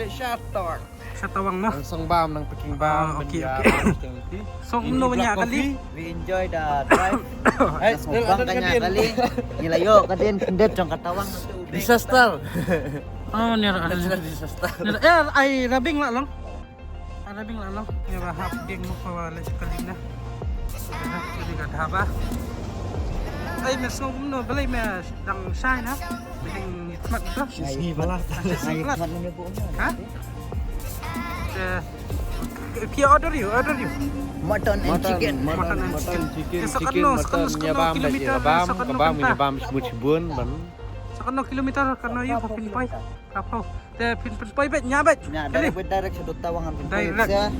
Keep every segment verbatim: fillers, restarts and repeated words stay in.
Shatawang. Shatawang noh. Nang song bam, nang packing bam. Ah, okay, okay. Song kumno ba ñiah kali? We enjoy the drive. Eh, bang ka ñiah kali. Ngi la ïoh ka dien khyndiat jong ka tawang. Disaster. Oh, ni ra. Natural disaster. Ni ra, eh, ai rabing la long. Ai rabing la long. Ni ra hap ding mo ka wa le kali na. Ni ka dhaba. Ai, me song kumno, balei me dang shai na? Me dang khmat to? Sngi pala. Sngi khmat. Ha? Eh, ki order ïa u, order ïa u. Mutton and chicken. Mutton and chicken. Sa katno, sa katno kilometer, sa katno kynta? Bam shibun ban. Sa katno kilometer, katno ïa u pynpoi? Kapo. Te pynpoi bad ñiah bad. Ñiah direct, direct sha tawang pynpoi. Direct.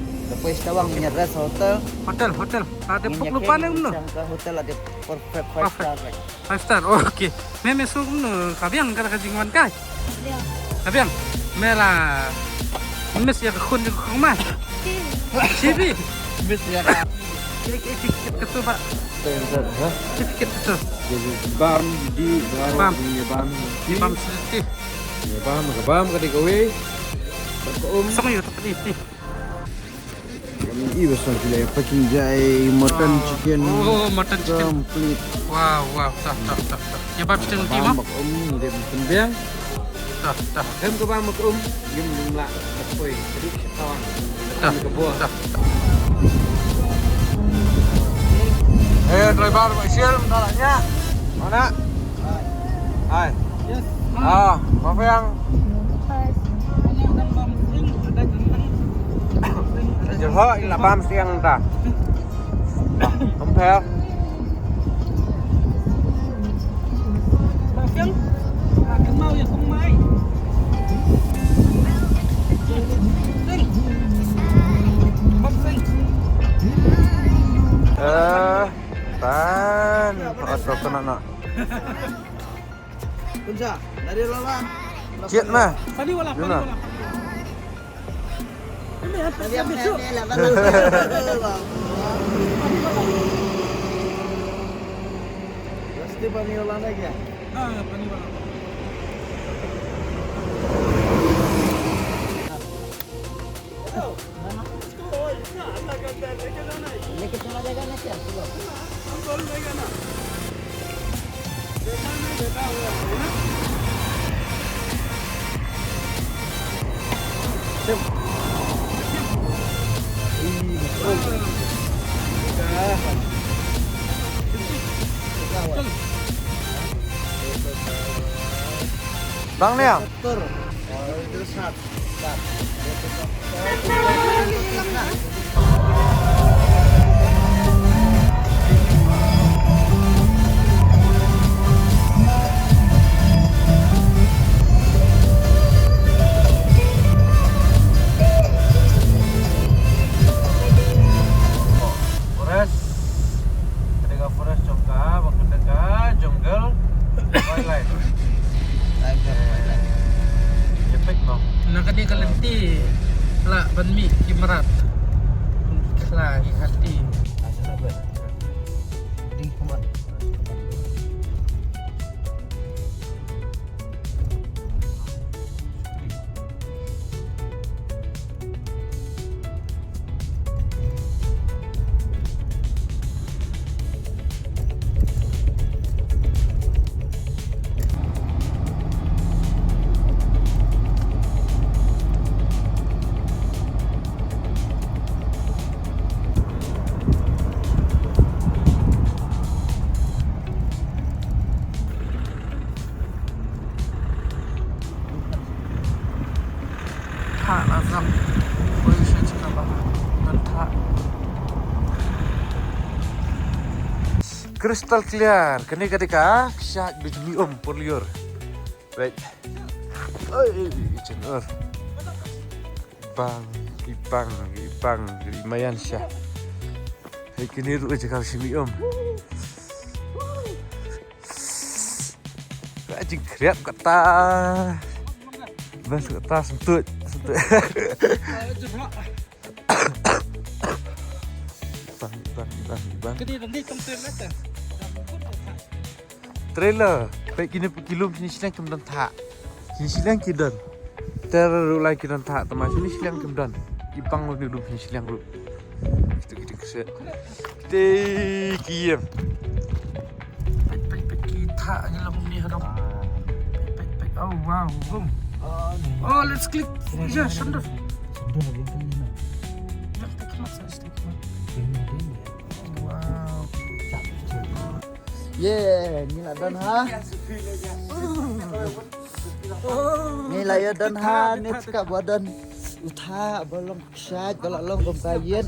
Sha tawang ñiah rest hotel. Hotel, hotel. Ada puk lupa ne kumno? Hotel ada perfect five star. Five star, okay. Me, me song kumno, ka biang ka jingwan kai? Ka biang. Me la miss ïa ka khun jong ka kong mai. Chibi. Miss ïa ka. Ki, ki, ki, ki, kito ba. Ha? Ki, ki, kito. Bam, di, bam. Bam. Bam siti. Bam, ka bam, ka di ka wei. Bam ka um. Song ïa, tak di, di. Kami i ba song ki la packing jai mutton chicken. Oh, mutton chicken. Complete. Wow, wow, tah, tah, tah, tah. Ïa bam chicken ti mo? Bam bak um, ngim pynbiang. Tah, tah. Hem ka bam bak um, ngim ning la. Tah. Tah. Eh, driver, Mak Syil, minta lah nyak. Mana? Hai. Ah, Mafeng. Jom ho, ila bam siang ta. Mafeng. Eh, tan. Ot ko nak nak. Kunsa, dari lawan. Cit mah. Pani wala, pani wala. Ini apa sih, besok? Pasti pani wala lagi ya? Ah, pani wala. Bang Neo. Forest. Ka dei ka forest jong ka, ba ka dei ka jungle wildlife. Tiger wildlife. Ïa peit mo. Na ka dei ka lynti lah ban mih ki mrad, ki khla, ki hati. Thah la zam. Poi sha jaka ba don thah. Crystal clear. Kane ka dei ka kshaid ba jong mi um por lyiur. Wait. Oi, chen ur. Bang, i bang, i bang, i mayan sha. Hei kine ruh jaka ba shu mi um. Ka jingkhriat kata. Bas kata sentut, sentut. Bang, bang, bang, bang. Trailer. Peit kine ki lum shini shleng kim don thah. Shini shleng ki don. Ter ruh lai ki don thah, tama shini shiliang kim don. Ki bang ruh ni dum shini shiliang ruh. Kitu kitu kese. Te ki iem. Pek pek pek ki thah ni lam ni hadong. Pek pek pek. Oh wow. Boom. Oh, let's click. Ya, shandor. Ya, take a look, let's take a look. Wow. Ye, ngi la don ha. Ngi la ïa don ha, ne chika ba don. U thah ba long kshaid, ba la long kum ka ïen.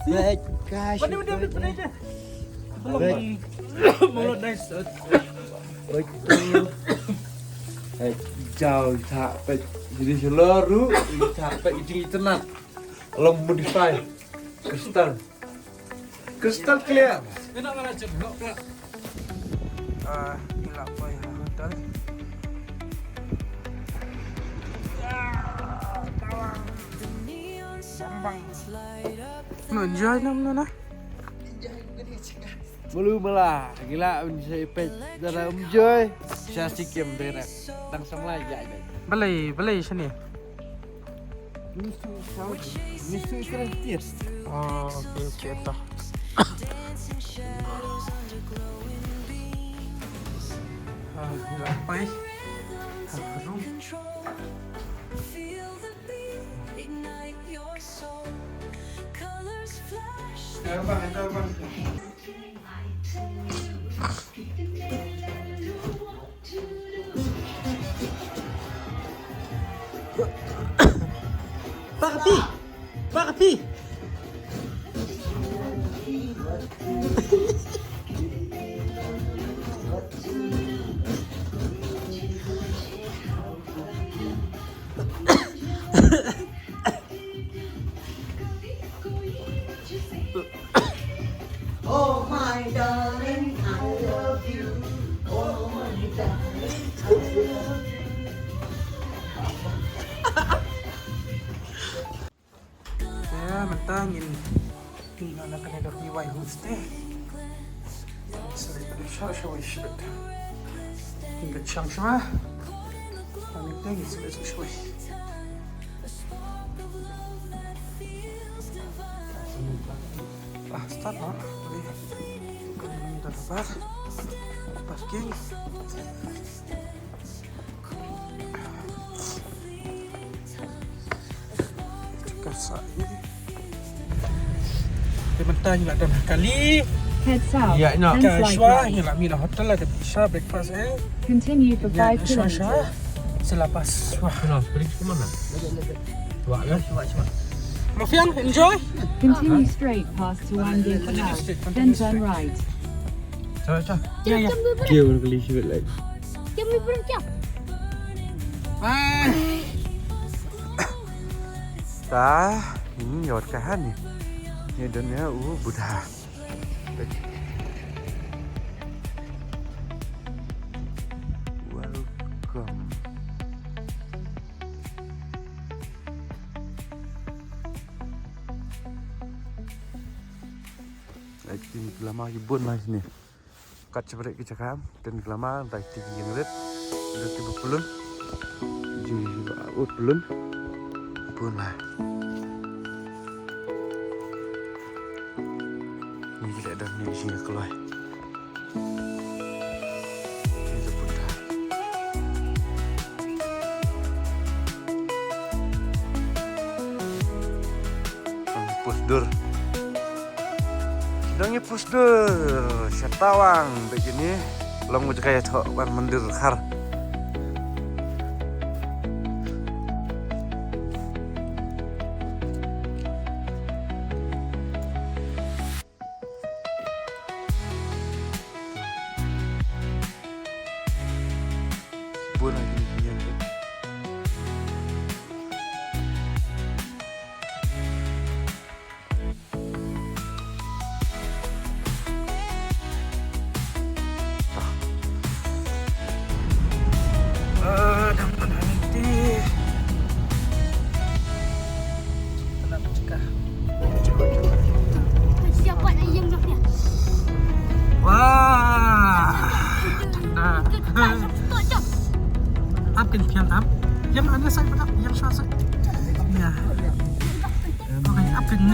Bek ka shi. Bek. Bek. Bek. Jaw thah bek. Jadi selalu thah bek, jing itynnad. Long modify. Crystal. Crystal clear. Ah, ngi la poi ha hotel. No, enjoy nam no na. Mulu mala, ngi la un shai peit, dara um enjoy. Sha si kem dara. Dang samla ya ya. Balei, balei shane. Mistu Israel Tir. Oh, okay, okay, ta. Ah, ngi la poi ha room. Terbang, terbang. Papi! Papi! Oh my darling, I love you. Oh my darling, I love you. Te mynta ngin pyn na kane ka P Y homestay. Select shwa shwa shwa. Ngin shang shwa. Ngin te ngin select shwa shwa. Ah, start na. Ngin ta bar. Parking. Ka sa i. Te mynta ngi la don ha kali. Head south, ya, ina. Then ka slight shwa, right. Ngi la mih na hotel la ka bisa breakfast eh. Continue for ya, five kilometers. Sha sha. Selepas wah. Kena spring ke mana? Wah kan? Mafian, enjoy. Continue straight past Suangin Canal, then turn right. Sha sha. Ya ya. Dia baru kali sibit lagi. Bye. Ta, ini yot kahan ni. Ni dunia u Buddha. Welcome. Acting lama ki bun lah sini. Kat sebrek ki cakam, ten ki lama, dai ti ki jingrit, dai ti bapulun, jing ut pulun, pun lah. Ni ki lek dah ni jing keloi. Ni tu pun dah. Pus dur. Dang ïa pus dur sha Tawang bad kine long mut ka ïathoh wan mandir Khar. Bun ha kine ki ïing.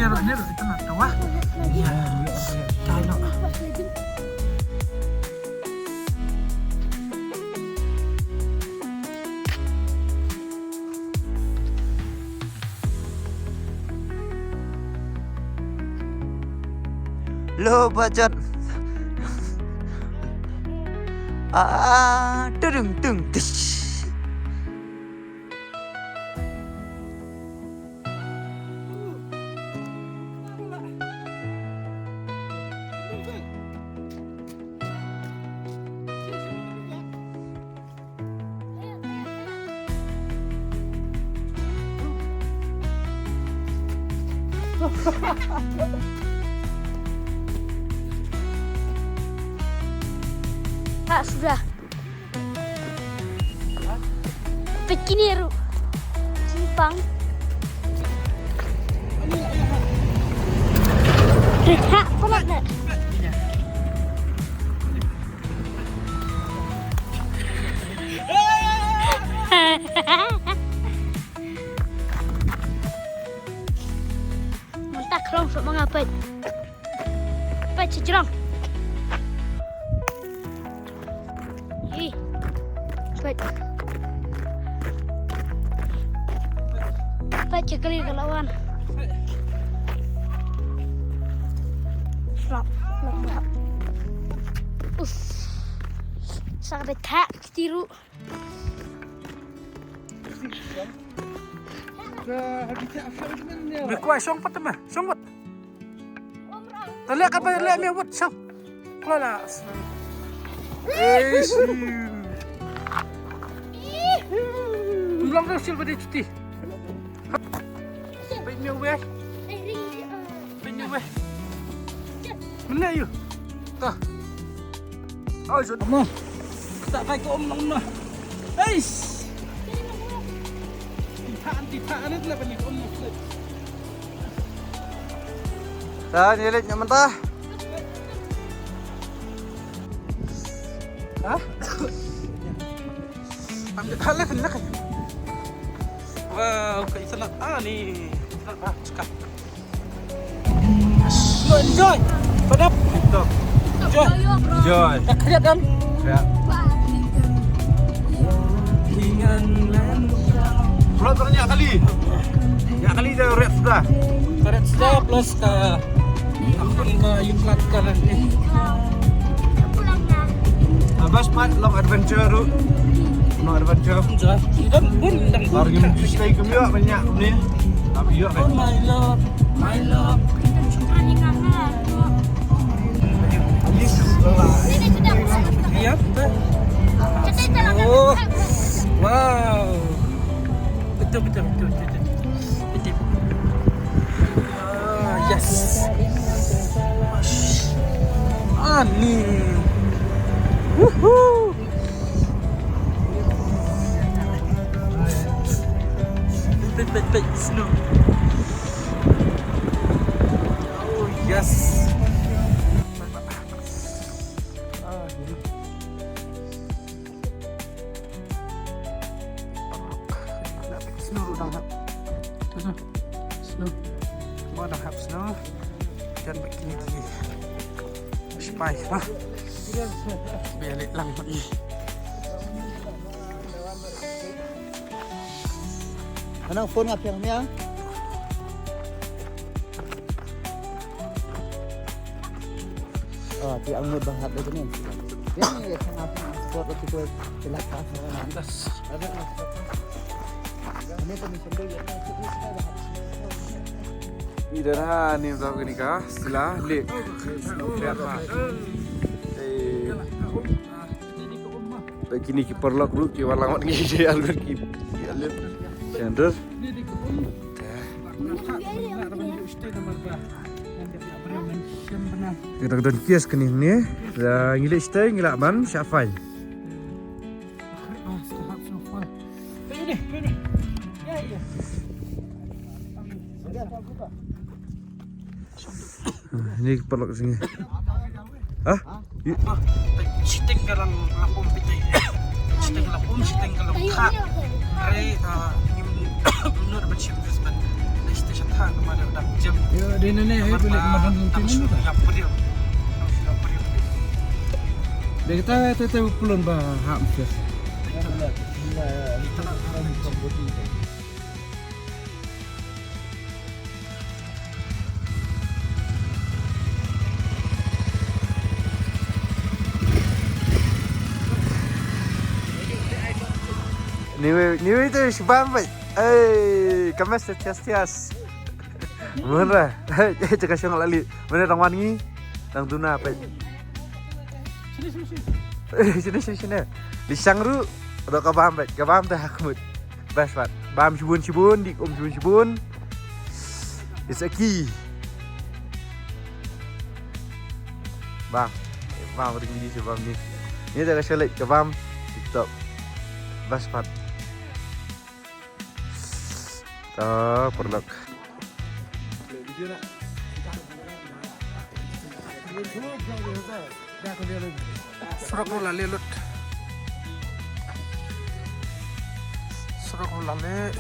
Ïa, ruh, ni ruh, ita na tawa. Ïa. Dai noh. Lo bajot. Ah, tudung tung tish. Ha, sudah. Pekiniru. Simpang. Ha, pala na. Mynta khlong suk ma nga peit. Peit sha jrong. Hi. Peit. Peit sha kali ka la wan. Flop, flop, flop. Uff. Sa ka beit ha kti ruh. Me kwai shong pat me, shong pat. Ta leh kat ba leh me wat shong. Kwai la. Eish. Long dong sil ba dei cuti. Peit me wei. Peit me wei. Mene yu. Ta. Oi, jot. Mo. Ta kai ko om long na. Eish. Ti pha, ti pha, anit la bani ko om na. Ta, ni leh nyaman ta. Ha? Ambil hal ni kena kan. Wow, kai sana. Ah, ni. Sana, ah, cakap. Enjoy. Padap. Enjoy. Enjoy. Enjoy. Tak kaya kan? Ya. Pula ternyata kali. Ya kali dia red sudah. Red sudah plus ka. Aku na yung flat ka lang eh. Abas pat long adventure tu. Long adventure. Enjoy. Dan pun dan pun. Baru ngim stay kami banyak ni. Tapi ya. Oh my love. My love. Iya, betul. Oh. Wow. Betul, betul, betul, betul, betul. Betul. Ah, yes. Ani. Woohoo. Peit, peit, peit, snow. Oh, yes. Snow ruh dang hap. Snow. Snow. Ba dang hap snow. Jan ba kine ki. Spy ba. Ba ïaleh lang ba i. Nang phone nga pyrshang ïa. Ah, ti ang mut ba hat da kine. Ïa ni, ïa, tang apa spot lagi tu, jelas pas. Ini permission dulu, ya. Ni dah ni, tak kini kah? Sila, lek. Eh. Ba kine ki paralok ruh ki wan lang wat ngi ïa lum ki ïa lum. Sha dur. Te da don kies kane ne. Da ngi leh shatei ngi lah ban shah fine. Ini paralok sini. Hah? Shiteng ka long lapum pite. Shiteng lapum, shiteng ka long kha. Ai, ah, ngim nud ban shim dus ban. Dei shiteng sha kha ka ma da dak jem. Bene ne hai bele madan tin ne ta. Beta te te pulon ba ham fes. Niwe niwe te shibam bai. Ei, kamas te tias tias. Mura. Hey, cakap siang lali. Mana tang wan ngi? Tang tuna apa? Sini sini sini. Sini sini sini. Li siang ru. Ada kabam bai. Kabam te hakmut. Best part. Bam shibun shibun, dik um shibun shibun. It's a key. Bam. Bam ring di shibam ni. Ni tak kasih like kabam. TikTok. Best part. Ah, perlak. Surok ruh la leh lut. Surok ruh la leh.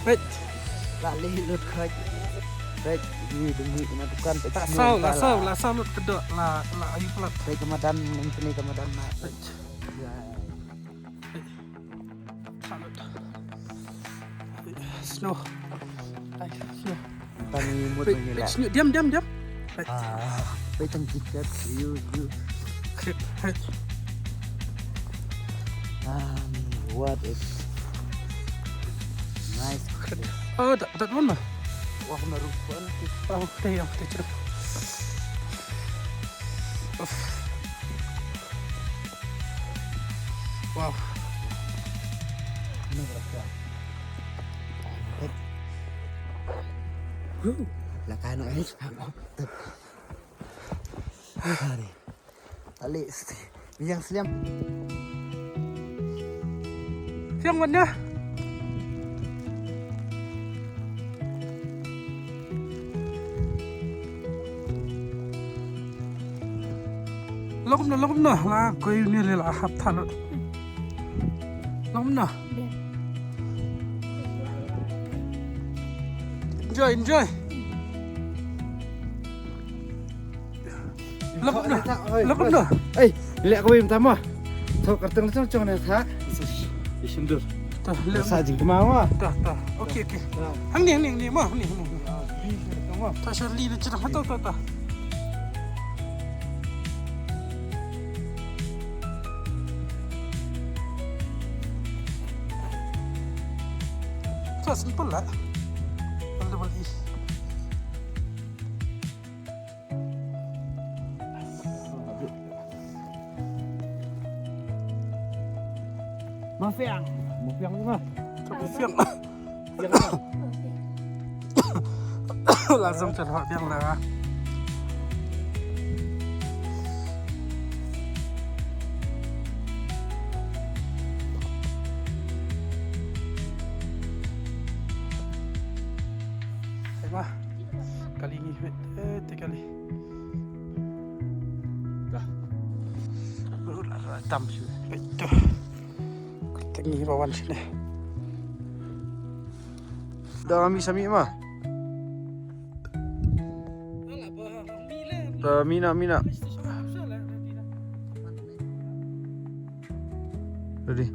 Peit. La leh lut khot. Peit, ni demi kena tukar, peit. La saw, la saw, la saw lut kedo, la, la ayu pelat. Peit kemadan, ni kena kemadan na. Peit. Ya. Peit. Saw lut. Peit. Snow. Ai, snow. Tani mut. Peit, peit, snow. Diam, diam, diam. Peit. Ah, peit tang jikat, you, you. Peit, peit. Um, what is nice. Oh, that, that one lah. Wah, baru pun. Oh, okay, okay, cerita. Uff. Wow. Ini berapa? Huh. Lah, kan, eh. Sorry. Tali, yang sliam. Yang mana? Lok na, lok na, la koi ni le la hap thalut. Lok na. Enjoy, enjoy. Lok na. Lok na. Eh, lek kawei mynta mo. Tho kyrteng lachong chong ne tha. Isindur. Tah, lek. Sa jingkma mo. Tah, tah. Okey, okey. Hangne, hangne, hangne mo, hangne, hangne. Tah, Shirley na chira. Tah, tah, tah. Tah, simple lah. Double E. Mafiang. Mafiang ni mah. Mafiang. Mafiang. Langsung cerah dia lah. Tengok. Kali ni, eh, tiga kali. Dah. Baru lah tam sini. Itu. Kita ni bawan sini. Dah ambil sami mah. Dah mina mina. Ready.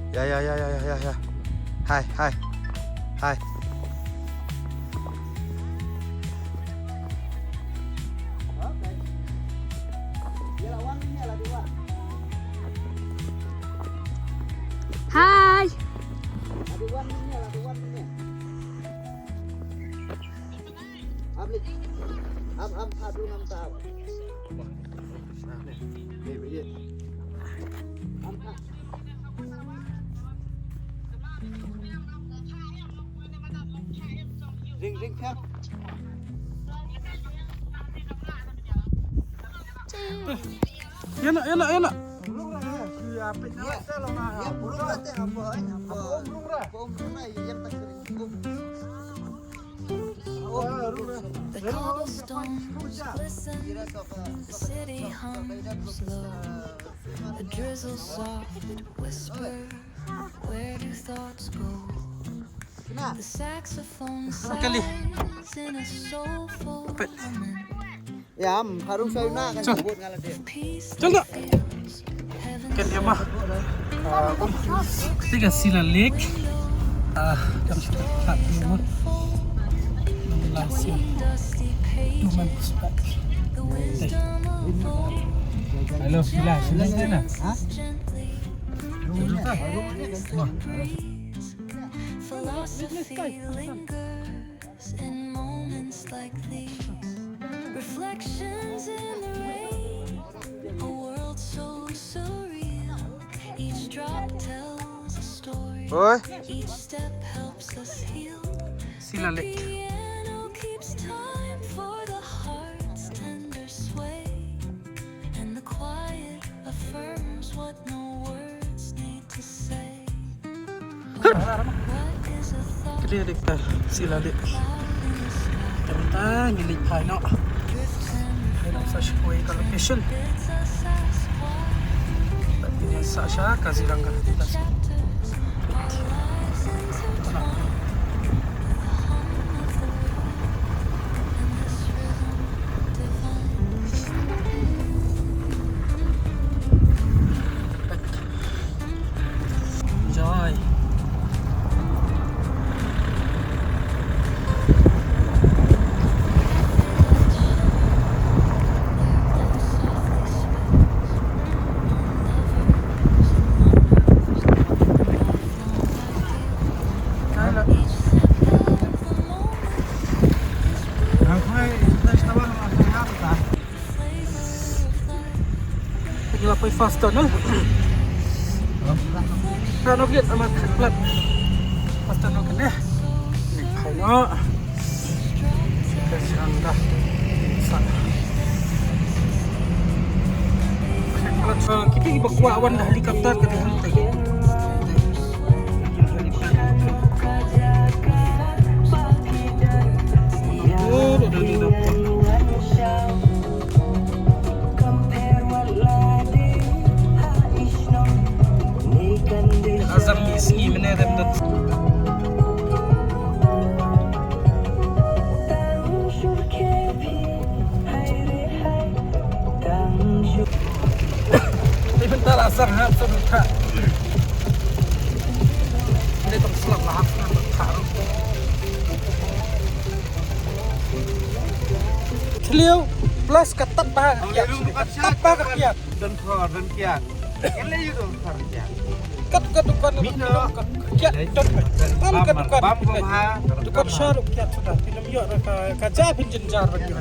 Ya, ya, ya, ya, ya, ya, ya. Hai, hai. Hai. Hai. Ring, ring, ring. Ïa na, ïa na, ïa na. Ïa, ïa, burung lah teh, hamba, eh, hamba. Burung lah. Burung lah, ïa, ïa, tak kering. Oh, burung lah. Cobblestones glisten, the city hums low. A drizzle soft whisper, where do thoughts go? The saxophone sighs in a soulful lament. Ïa, harum sai na kan sebut ngalah dia. Chal dah. Kan dia mah. Ah, um. Tiga sila lek. Ah, kan kita tak dulu. Last year. Two months back. Hello, sila, sila, sila. Ha? Dulu tak? Wah. Philosophy lingers in moments like these. Reflections in the rain, a world so surreal. Each drop tells a story. Oi. Each step helps us heal. Sila lek. The piano keeps time for the heart's tender sway, and the quiet affirms what no words need to say. Clear dikta sila dik. Tanta ngi leit phai noh. Phai noh sa sha kawei ka location. Sa sha Kaziranga. Enjoy. Ngi la poi Fast Tunnel. Ka no kit ama plat. Fast Tunnel kane. Ni phai no. Ka shrang da. Sa. Kiti ba kwah wan da helicopter ka dei hangtai. Azam mi sngi mene dem dot. Ni bentar asar hap sa dukha. Ni tong slap lah hap sa dukha. Tliu plus ka tat ba ka kiat. Tat ba ka kiat. Don thor, don kiat. Kan le yu don thor kiat. Kat ka dukan, mi no. Ka kiat don. Kan ka dukan. Bam bam ha. Dukan sha ru kiat sudah. Phi nym ïoh ka, ka ja phin jynjar ban ïoh.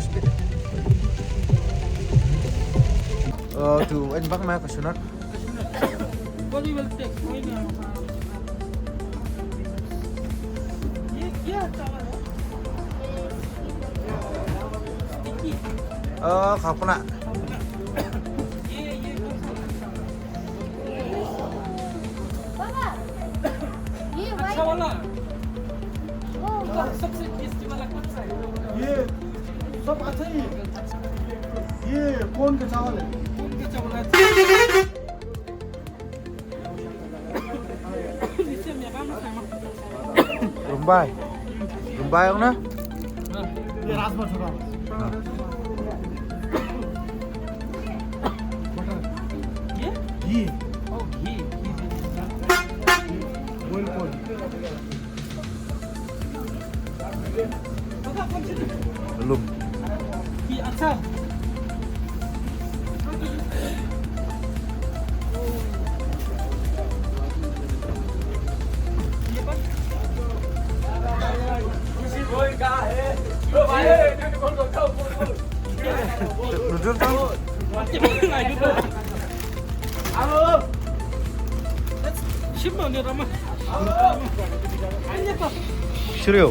Oh, tu en bang ma ka sunat. What we will take? Ye kya chawal hai? Sticky. Oh, khapna. Ye, ye kaun sa? Baba, ye white. Acha wala. Oh, sabse tasty wala kaun sa hai? Ye. सब अच्छा ही है। ये कौन का चावल है? कौन का चावल है? Rumbai. Rumbai ong na? ये राजमा छोड़ा। ये? घी। ओ, घी, घी। Boil corn। Belum. Noodle tang. Shiryo.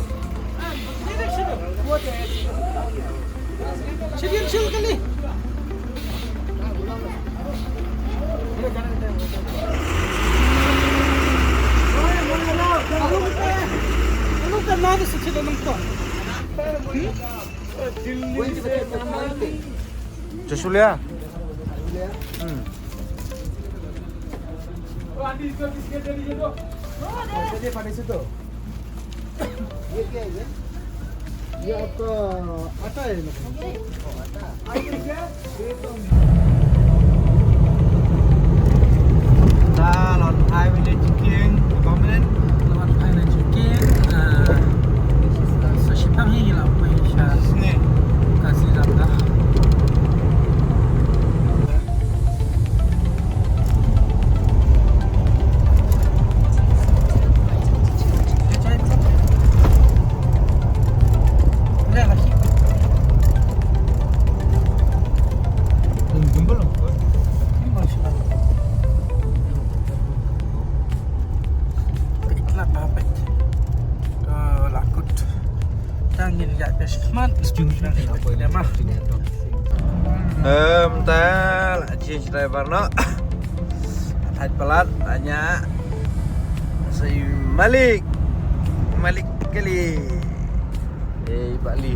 Jasulia. Hmm. ये क्या है ये? ये आपका आटा है ना? आटा। Lon ai mynne jiking, ba mynne. Lon ai mynne jiking, eh, sa shipang hi la poi sha. Sne. Ka si lam da. Itla ba peit. To la kut. Tang ngin ïa peit khmat. Em, ta la change driver noh. Thait palat, la ñiah. Sa i Malik. Malik kali. Eh, Bali.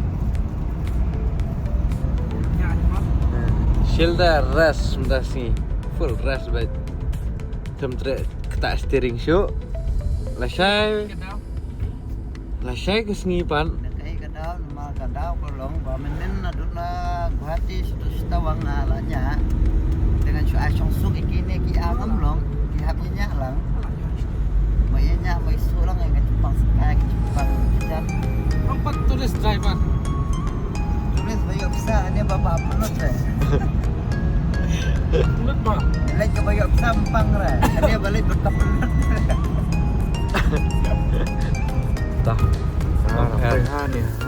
Shelter rest mynta sngi. Full rest bad. Tem treh kata steering shuh. Lashai. Lashai ka sngi pat. Ka daw, namar ka daw ka long ba mynnin naduh na Guwahati sha Tawang nga la ñiah. Te ngan shu ai shong suk ïa kine ki ar ngam long, ki hap ïa ñiah lang. Ma ïa ñiah ma ïa suk lang ïa ka jingpang skai, ka jingpang jan. Empat tourist driver. Tourist ba ïoh pisa, ane ba ba pynlut re. Pynlut ba. Leit ka ba ïoh pisa empang re. Ane ba leit ba pynlut. Tah. Ah, ha ni ha.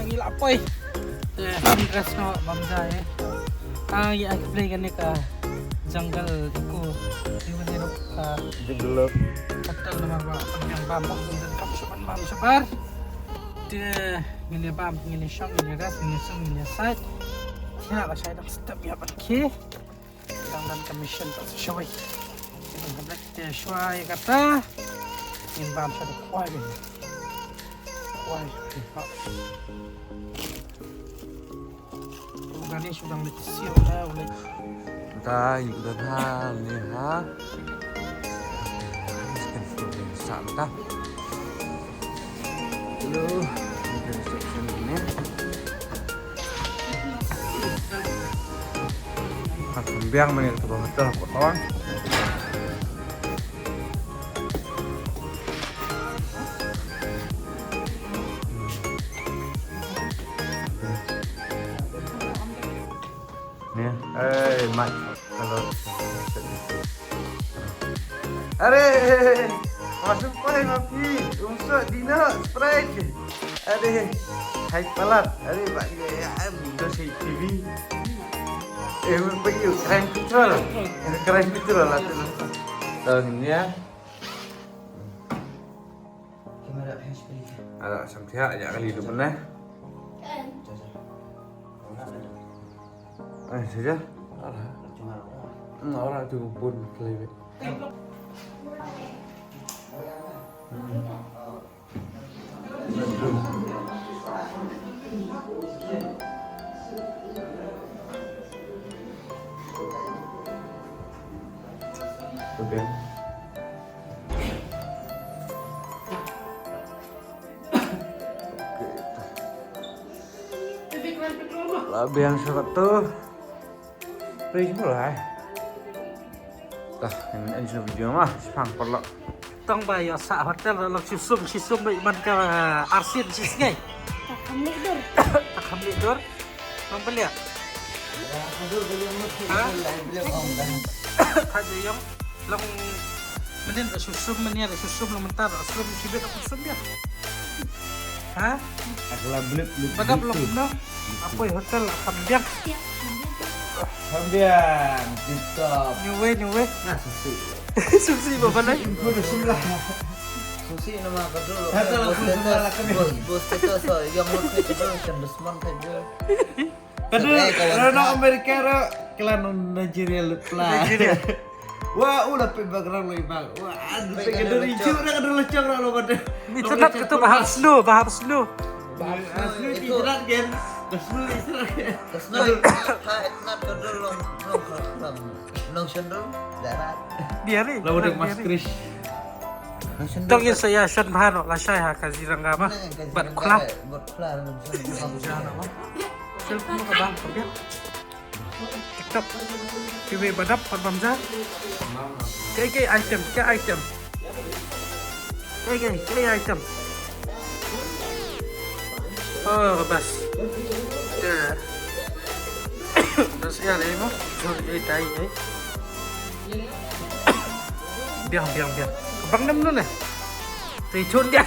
Ngi la poi. Te, ngi rest noh bam ja eh. Ah, ngi ai play kane ka jungle ko. Ngi wan ïa ka jungle. Hotel namar ba pynbiang bam bam kam shabar bam shabar. Te, ngin ïa bam, ngin ïa shong, ngin ïa rest, ngin ïa sum, ngin ïa sait. Te, la shai dang step ïa ban khie. Dang don ka mission pat sa shawei. Te shwa ïa kata. Ngin bam sha da kwai bin. Kwai. Kwai. Uga ni shu dang leit siew da u leit. Ta yu don ha ni ha. Sa ta. Hello. Ni. Ka kham biang mynne ka ba hotel ka tawang. Ni, eh, mat kalau. Are, masuk poi ma phi, um sot dino, Sprite. Are, hai palat, are, ba ni ya em, do si T V. Eh, mun pergi, Crime Patrol. Crime Patrol lah tu. Tahun ni ya. Ada sampai aja kali tu pernah. Eh, saja. Ora tu pun kelewet. Okay. La biang sha katu. Pris pula ai. Tah, in in shu video mah, shipang paralok. Tang ba ïa sah hotel la shisum shisum ba iman ka arsin shisngai. Ta kham leh dur. Ta kham leh dur. Tang ba leh. Ha? Ka jong long. Mynnin da shu sum, mynnin da shu sum, long mynta da shu sum, shibit da shu sum ïa. Ha? Ak la blip, blip, padap blip, long blip. No? Apoi hotel la kham biang. Phambiang, tip top. Ñu wei, ñu wei. Nga susi. Susi ba balai. Ibu dah sebelah. Susi nama ka dulu. Kata lah, Bos susi status, lah kami. bos, bos status, so yang mau ke dulu, yang desmond ke dulu. Kadu, Eh, kawan rano ka. Amerika ro, kelan Nigeria lepla. Nigeria. Wah, udah pe background lagi bang. Wah, aduh, Pe pe kadu kadu lecong. Lecong, dah kadu lecong dah lo pada. Ni tenat kata bahar snow, bahar snow. Bahar snow itu jerat kan. Bahar snow itu jerat kan. Terus no, ha, ha, not ke dulu, long, long, long, long, long, sendul, darat. Biar ni. Lalu dia mas Chris. Long sendul. Tong yin saya shan bahar la shai ha Kaziranga ba. Bat kula. Bat kula, long sendul. Sel kuma ka bang, ka biar. TikTok. Kiwi badap, pat bamja. Kai, kai item, kai item. Kai, kai, kai item. Oh, bas. Ya. Bas ya, ni mo. Jol, eh, dai, eh. Biang, biang, biang. Bang nam nun, eh. Tei chun dia.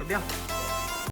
Biang.